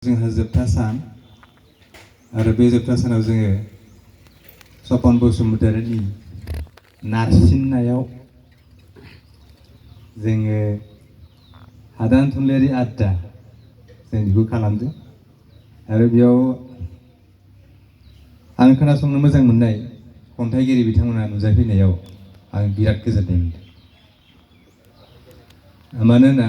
जोंहा जोबथा सान आरो बे जोबथा सानाव जोङो सपन बसुमतारीनि नारसिननायाव जोङो हादान थुनलाइयारि आड्डा जों बेखौ खालामदों आरो बेयाव आं खोनासंनो मोजां मोननाय खन्थाइगिरि बिथांमोना नुजाफैनायाव आं बिराद गोजोननाय मोनदों। मानोना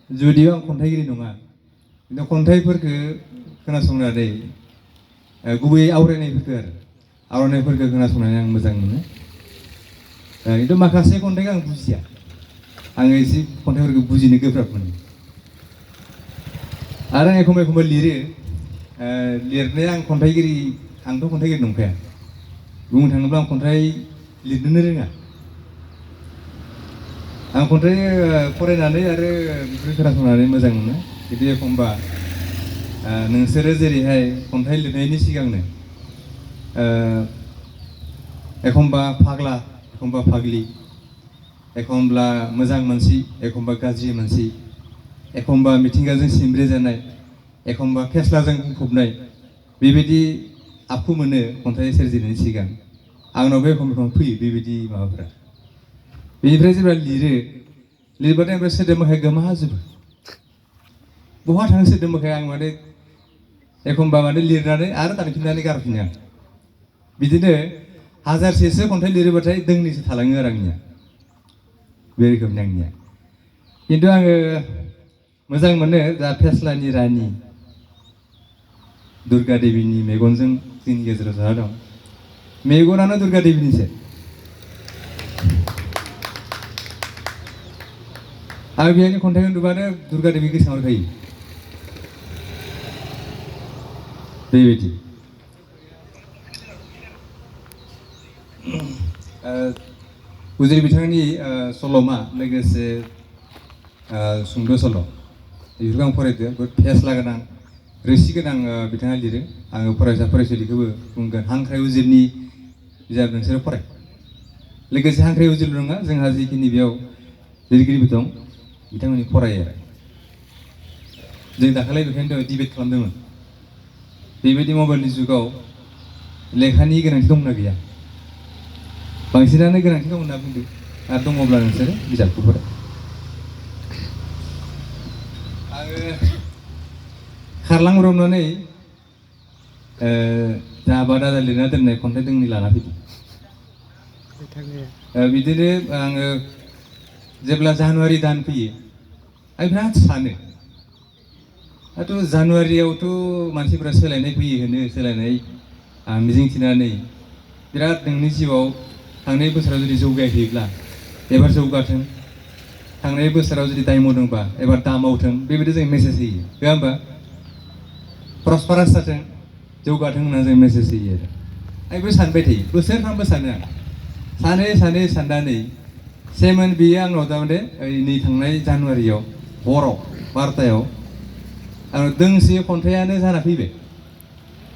जुदिও आं खन्थाइगिरि नङा किन्तु खन्थाइफोरखौ खोनासंनानै गुबैयै आवरायनायफोरखौ खोनासंनानै आं मोजां मोनो। किन्तु माखासे खन्थाइखौ आं बुजिया, आङो एसे खन्थाइफोरखौ बुजिनो गोब्राब मोनो आरो आं एखम्बा लिरो। लिरनाया आंथ' खन्थाइगिरि नंखाया। बुंनो थाङोब्ला आं खन्थाइ लिरनोनो रोङा। आं खन्थाइ फरायनानै आरो बेफोरखौ खोनासंनानै मोजां मोनो। किन्तु एखम्बा नोंसोरो जेरैहाय खन्थाइ लिरनायनि सिगांनो एखम्बा फाग्ला, एखम्बा फाग्लि, एखम्बा मोजां मानसि, एखम्बा गाज्रि मानसि, एखम्बा मिथिंगाजों सिमब्रे जानाय, एखम्बा फेस्लाजों बुंफबनाय, बेबायदि आखु मोनो खन्थाइ सोरजिनायनि सिगां। आंनावबो एखम्बा फैयो बेबायदि माबाफोरा। बेनिफ्राय जेब्ला लिरबाथाय ओमफ्राय सोदोब मोखां गोमाजोबो। बहा थाङो सोदोब मोखां आं एखम्बा लिरनानै आरो दानफिननानै गारफिनो आं। बिदिनो हाजारसेसो खन्थाइ लिरोबाथाय दोंनैसो थालाङो आरो आंनिया। बे रोखोमनि आंनिया। किन्तु आङो मोजां मोनो जा फेस्लानि रानि दुर्गा देवीनि मेगनजों जोंनि गेजेराव जाना दं। मेगनानो दुर्गा देवीनिसो। आं बेहायनो खन्थाइखौ नुबानो दुर्गा देवी गोसोआव फैयो। बेबायदि उजिर बिथांनि सल'मा लोगोसे सुंद' सल' बेफोरखौ आं फरायदों। बहुद फेस्ला गोनां, रोसि गोनां बिथाङा लिरो। आङो फरायसा फरायसुलिखौबो बुंगोन हांख्राय उजिरनि बिजाब नोंसोरो फराय। लोगोसे हांख्राय उजिरल' नङा, जोंहा जिखिनि बेयाव लिरगिरिबो दं बिथांमोननि फरायो आरो। जों दाखालि बेखायनो डिबेट खालामदोंमोन। बेबायदि मबाइलनि जुगाव लेखानि गोनांथि दंना गैया? बांसिनानो गोनांथि दं होनना बुंदों। आरो दङब्ला नोंसोरो बिजाबखौ फराय। आङो खारलांब्रबनानै जा बादा लिरना दोननाय खन्थाइ दोंनै लाना फैदों। बिदिनो आङो जेब्ला जानुवारि दान फैयो आं बिराद सानो, दाथ' जानुवारियावथ' मानसिफोरा सोलायनाय फैयो होनो, सोलायनाय मिजिंथिनानै बिराद नोंनि जिउआव थांनाय बोसोराव जुदि जौगायाखैब्ला एबार जौगाथों, थांनाय बोसोराव जुदि दाय मावदोंबा एबार दा मावथों, बेबायदि जों मेसेज होयो, नङा होमबा? प्रस्पारास जाथों, जौगाथों होनना जों मेसेज होयो आरो। आं बेखौ सानबाय थायो, बोसोरफ्रामबो सानो आं। सानै साननानै सेमोन बेयो आंनाव थारमाने नै थांनाय जानुवारियाव हराव 12टायाव आंनाव दोंसे खन्थाइयानो जाना फैबाय।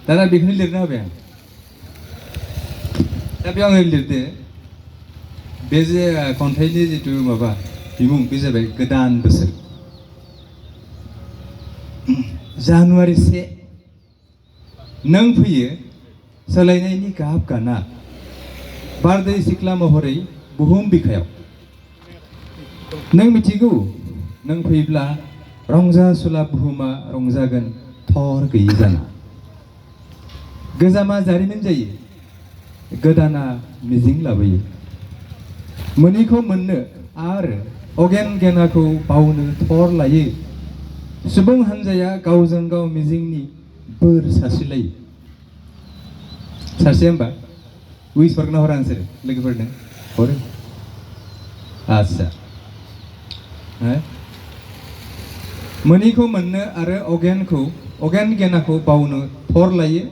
दाना बेखौनो लिरना होबाय आं। दा बेयाव आङो लिरदो, बे जे खन्थाइनि जिथु माबा बिमुं, बे जाबाय गोदान बोसोर। जानुवारि 1 नों फैयो सोलायनायनि गाब गाना, बारदै सिख्ला महरै बुहुम बिखायाव। नों मिथिगौ नों फैब्ला रंजासुला बुहुमा रंजागोन थर गैयि जाना। गोजामा जारिमिन जायो, गोदाना मिजिं लाबोयो। मोनैखौ मोननो आरो अगेन गेनाखौ बावनो थर लायो। सुबुं हान्जाया गावजों गाव मिजिंनि बोर सारस्रिलायो। सारस्रिया होमबा उइस हरगोना हरा नोंसोरो लोगोफोरनो? हरो। आच्छा, मोनैखौ मोननो आरो अगेन गेनाखौ बावनो थर लायो।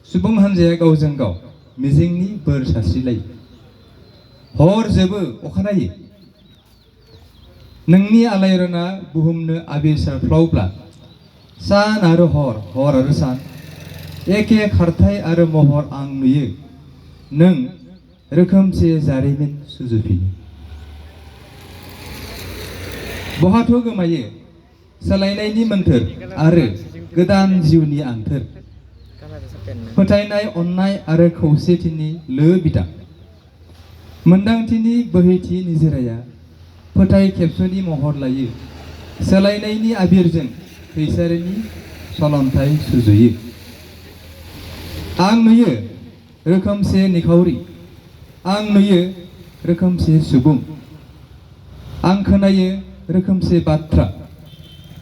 सुबुं हान्जाया गावजों गाव मिजिंनि बोर सारस्रिलायो। हर जोबो अखानायै नोंनि आलायरना बुहुमनो आबिर सारफ्लावब्ला, सान आरो हर आरो सान एखे खारथाय आरो महर आं नुयो। नों रोखोमसे जारिमिन सुजुफिनो। बहाथ' गोमायो सोलायनायनि मोन्थोर आरो गोदान जिउनि आंथोर फोथायनाय अननाय आरो खौसेथिनि लो बिदां मोन्दांथिनि बोहैथि निजोराया फोथाय खेबस'नि महर लायो सोलायनायनि आबिरजों खैसारिनि सलन्थाइ सुजुयो आं नुयो रोखोमसे निखावरि आं नुयो रोखोमसे सुबुं आं खोनायो रोखोमसे बाथ्रा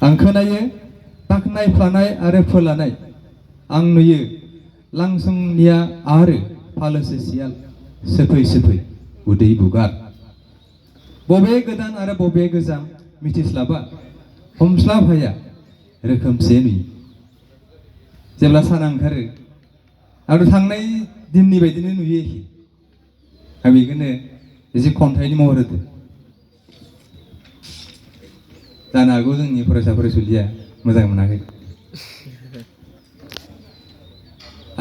आं खोनायो बाख्नायफ्लानाय आरो फोलानाय आं नुयो लांसुंनिया आरो फालोसे सियाल सोफै सोफै उदै बुगार बबे गोदान आरो बबे गोजाम मिथिस्लाबा हमस्लाब हाया रोखोमसे नुयो जेब्ला सान ओंखारो आरो थांनाय दिननि बायदिनो नुयो एखे आं बेखौनो एसे खन्थाइनि महर होदो जानो हागौ जोंनि फरायसा फरायसुलिया मोजां मोनाखै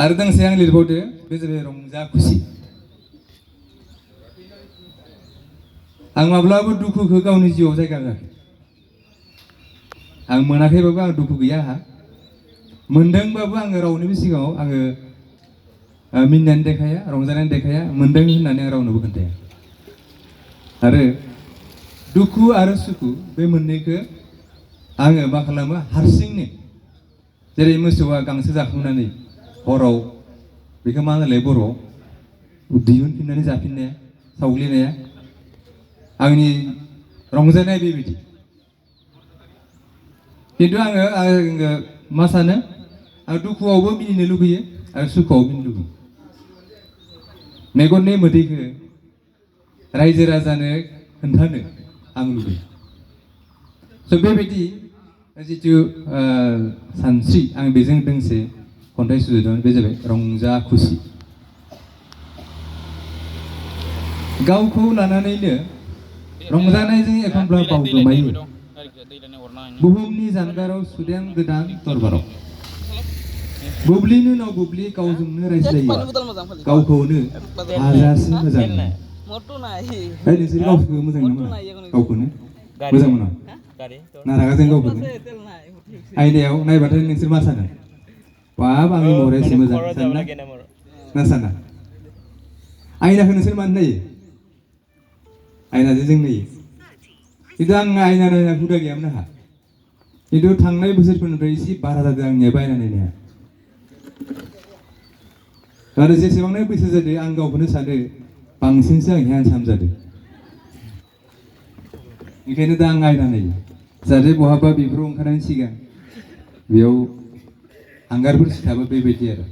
आरो दोंसे आं लिरबावदो बे जाबाय रंजा खुसि आं माब्लाबो दुखुखौ गावनि जिउआव जायगा होआखै आं मोनाखैबाबो आं दुखु गैया आंहा मोनदोंबाबो आङो रावनिबो सिगाङाव आङो मिनिनानै देखाया रंजानानै देखाया मोनदों होननानै आं रावनोबो खोन्थाया आरो दुखु आरो सुखु बे मोननैखौ आङो मा खालामो हारसिंनो जेरै मोसौआ गांसो जाखांनानै हराव बेखौ मा होनलाय बर'आव दिहुनफिननानै जाफिननाया सावग्लिनाया आंनि रंजानाया बेबायदि खिन्थु आङो मा सानो आं दुखुआवबो मिनिनो लुगैयो आरो सुखुआव मिनिनो लुगैयो मेगननि मोदैखौ रायजो राजानो खोन्थानो आं लुगैयो स' बेबायदि जिथु सानस्रि आं बेजों दोंसे खन्थाइ सुजुदों बे जाबाय रंजा खुसि गावखौ लानानैनो रंजानायजों एखनब्ला बावगोमायो बुहुमनि जानगाराव सुदेम गोदान दरबाराव बुब्लिनि उनाव बुब्लि गावजोंनो रायज्लायो गावखौनो हाजासे मोजां मोनो नोंसोर गावखौ मोजां मोना गावखौनो मोजां मोना ना रागा जों गावखौनो आयनायाव नायबाथाय नोंसोर मा सानो बाब आंनि महरा एसे मोजां सानना ना साना आयनाखौ नोंसोर मानो नायो आयनाजों जों नायो खिन्थु आं आयना नायना हुदा गैयामोन आंहा खिन्थु थांनाय बोसोरफोरनिफ्राय एसे बारा जादों आंनिया आयना नायनाया आरो जेसेबांनो बैसो जादों आं गावखौनो सानो बांसिनसो आं हेन्डसाम जादों ओंखायनो दा आं आयना नायो जाहाथे बहाबा बेफोराव ओंखारनायनि सिगां बेयाव हांगारफोर सिथाबो बेबायदि आरो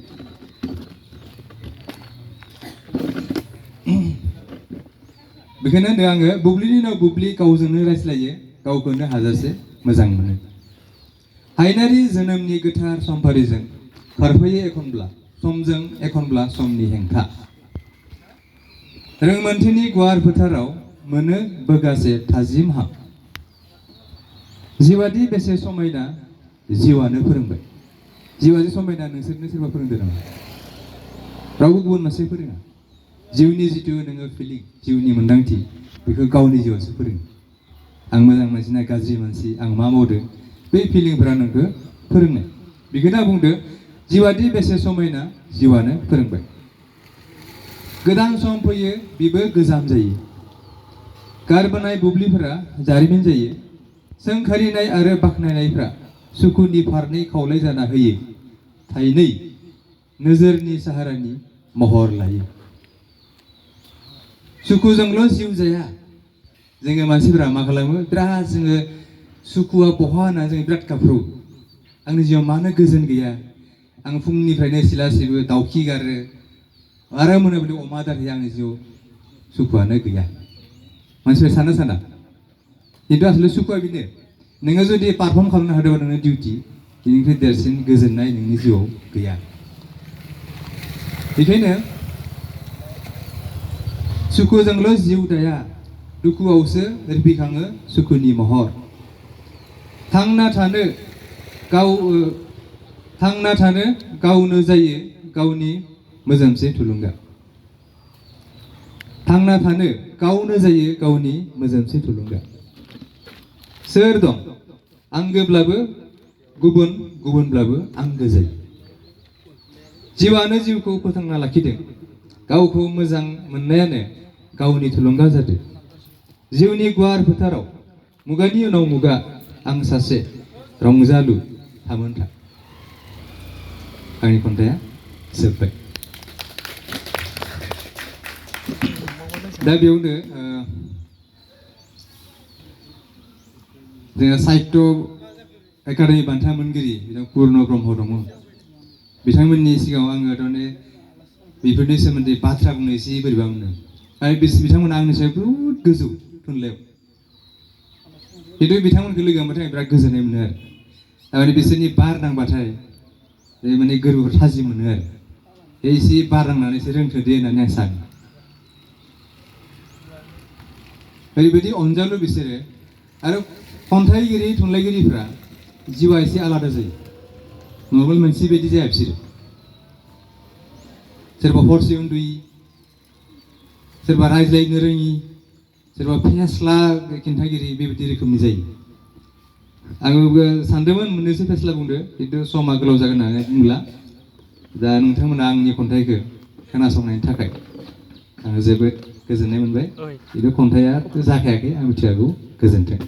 बेखायनो होनदों आङो बुब्लिनि उनाव बुब्लि गावजोंनो रायज्लायो गावखौनो हाजासे मोजां मोनो हायनारि जोनोमनि गोथार समफारिजों खारफायो एखनब्ला समजों एखनब्ला समनि हेंथा रोंमोनथिनि गुवार फोथाराव मोनो बोगासे थाजिम हां जिउआदि बेसे समायना जिउआनो फोरोंबाय जिउआदि समायना नोंसोरनो सोरबा फोरोंदों नामा रावबो गुबुन मानसि फोरोङा जिउनि जिथु नोङो फिलिं जिउनि मोन्दांथि बेखौ गावनि जिउआवसो फोरोङो आं मोजां मानसि ना गाज्रि मानसि आं मा मावदों बे फिलिंफोरा नोंखौ फोरोंनाय बेखौनो बुंदो जिउआदि बेसे समायना जिउआनो फोरोंबाय गोदान सम फैयो बेबो गोजाम जायो गारबोनाय बुब्लिफोरा जारिमिन जायो सोंखारिनाय आरो बाख्नायनायफ्रा सुखुनि फारनै खावलाय जाना होयो थाइनै नोजोरनि साहारानि महर लायो सुखुजोंल' जिउ जाया जोङो मानसिफोरा मा खालामो बिराद जोङो सुखुआ बहा होनना जों बिराद गाबख्रावो आंनि जिउआव मानो गोजोन गैया आं फुंनिफ्रायनो सिला सिबो दाउखि गारो आरो मोनाबिलि अमा आदार होयो आंनि जिउआव सुखुआनो गैया मानसिफ्रा साना साना खिन्थु आसलथे सुखुआ बेनो नोङो जुदि पारफर्म खालामनो हादोंबा नोंनि डिउटि बेनिफ्राय देरसिन गोजोननाय नोंनि जिउआव गैया बेखायनो सुखुजोंल' जिउ दाया दुखुआवसो रिफिखाङो सुखुनि महर थांना थानो गावनो जायो गावनि मोजोमसे थुलुंगा थांना थानो गावनो जायो गावनि मोजोमसे थुलुंगा सोर दं आंगोब्लाबो गुबुनब्लाबो आंगो जायो। जिउआनो जिउखौ फोथांना लाखिदों, गावखौ मोजां मोननायानो गावनि थुलुंगा जादों। जिउनि गुवार फोथाराव मुगानि उनाव मुगा आं सासे रंजालु थामोनथा। आंनि खन्थाइया जोब्बाय। दा बेयावनो जोंहा साहित्य एकाडेमि बान्था मोनगिरि पुर्न ब्रह्म दङ। बिथांमोननि सिगाङाव आङो थारमाने बेफोरनि सोमोन्दै बाथ्रा बुंनो एसे बोरैबा मोनो। आरो बिथांमोना आंनि सायाव बहुद गोजौ थुनलाइयाव, खिन्थु बिथांमोनखौ लोगो मोनबाथाय आं बिराद गोजोननाय मोनो आरो। थारमाने बिसोरनि बार नांबाथाय माने गोरबोखौ थाजिम मोनो आरो। एसे बार नांनानैसो रोंथों दे होननानै आं सानो। ओरैबायदि अनजालु बिसोरो। आरो खन्थाइगिरि थुनलाइगिरिफ्रा जिउआ एसे आलादा जायो, नर्मेल मानसि बायदि जाया बिसोरो। सोरबा हरसे उन्दुयि, सोरबा रायज्लायनो रोङि, सोरबा फेस्ला खिन्थागिरि बेबायदि रोखोमनि जायो। आंबो सानदोंमोन मोननैसो फेस्ला बुंदो, खिन्थु समा गोलाव जागोन होननानै बुंला। दा नोंथांमोना आंनि खन्थाइखौ खोनासंनायनि थाखाय आङो जोबोद गोजोननाय मोनबाय। खिन्थु खन्थाइया जाखायाखै, आं मिथिखागौ। गोजोन्थों।